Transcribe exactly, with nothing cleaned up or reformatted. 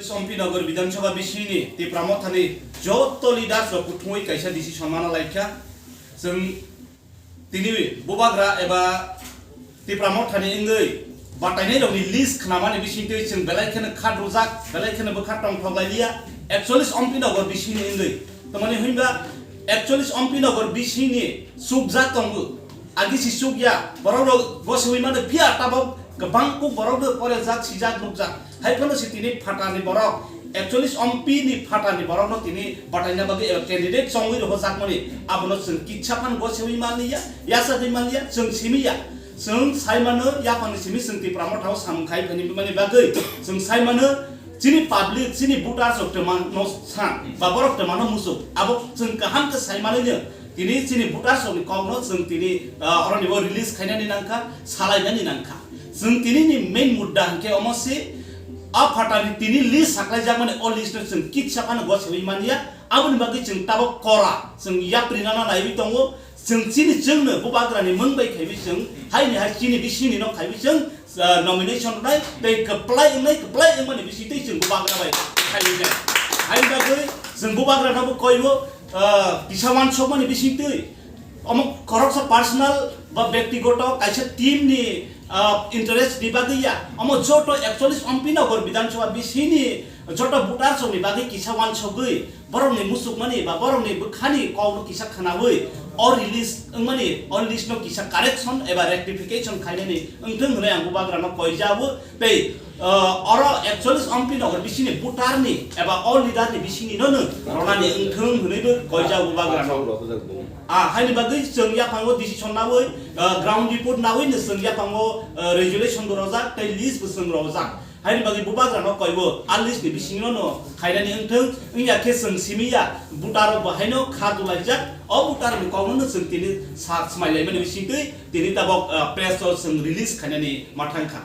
Sompinagar Bidhan Sabha bisingni Tipra Mothani joto leaders rok kuthumwi kaisa decision mana laikha. Chwng tini bubagra eba Tipra Mothani wngwi batainairokni list khnamani bisingtwi chwng belai kheno khat rwjak, belai kheno bwkha tongthok lailiya. Ekchollis Sompinagar bisingni wngwi, tamani hwnba ekchollis Sompinagar bisingni chukjak tongo. Agi si chukya, borok rok gosiwi mano phiya tabok kwbang kuk borok rok porejak, sijak, nukjak. Hai phano si tini phatarni borok, ekchollis Sompini phatarni borokno tini bataina bagwi eba candidate chongwi rohorjakmani, abono chwng kitsa phano gosiwi manliya, yachagwi manliya, chwng simiya. Chwng sai mano, yaphangni simi chwng Tipra Mothao samung khai phani bumani bagwi. Chwng sai mano, chini public, chini voters rok twmano san, ba borok twmano musuk. Abo chwng kaham khe sai manwi no. Tini chini voters rokni kokno chwng tini, ah, oroni bo release khainani nangkha, salainani nangkha. Chwng tini ni main mudda hwnkhe omo se, a phatani tini list saklaijakmani o list no chwng kitsa phano gosiwi manya. Aboni bagwi chwng tabok kora, chwng yapri nana naiwi tongo. Chwng chini chwngno bubagrani mung bai khaiwi chwng haini hai chini bisingni no khaiwi chwng, ah, nomination rwnai tei kwplai wngnai, kwplai wngmani bisingtwi chwng bubagra bai khaiwi nai. Haini bagwi chwng bubagrano bo koibo, ah, kisa wansokmani bisingtwi. Omo khoroksa personal ba bektigoto kaisa team ni, ah, interest ni bagwi ya. Omo joto ekchollis Sompinagar Bidhan Sabha bisingni joto voters rokni bagwi kisa wansogwi borokni musukmani ba borokni bwkhani kokno kisa khwnawi o release wngmani, o list no kisa correction eba rectification khainani wngthwng hwnwi ang bubagrano koijabo. Tei, ah, oro ekchollis Sompinagar bisingni voter ni eba o leader ni bisingni no no ronani wngthwng hwnwi bo koijabo bubagrano. Ah, haini bagwi chwng yaphango decision nawi, ah, ground report nawi no chwng yaphango, ah, resolution bo rojak tei list bo chwng rojak. Haini bagwi bubagrano koibo a list ni bisingo no khainani wngthwng, wngya khe chwng simi ya, voter rok bo haino kha dulaijak, o voter ni kokno no chwng tini sa-, swmai laimani bisingtwi tini tabok, ah, press o chwng release khainani ma thangkha.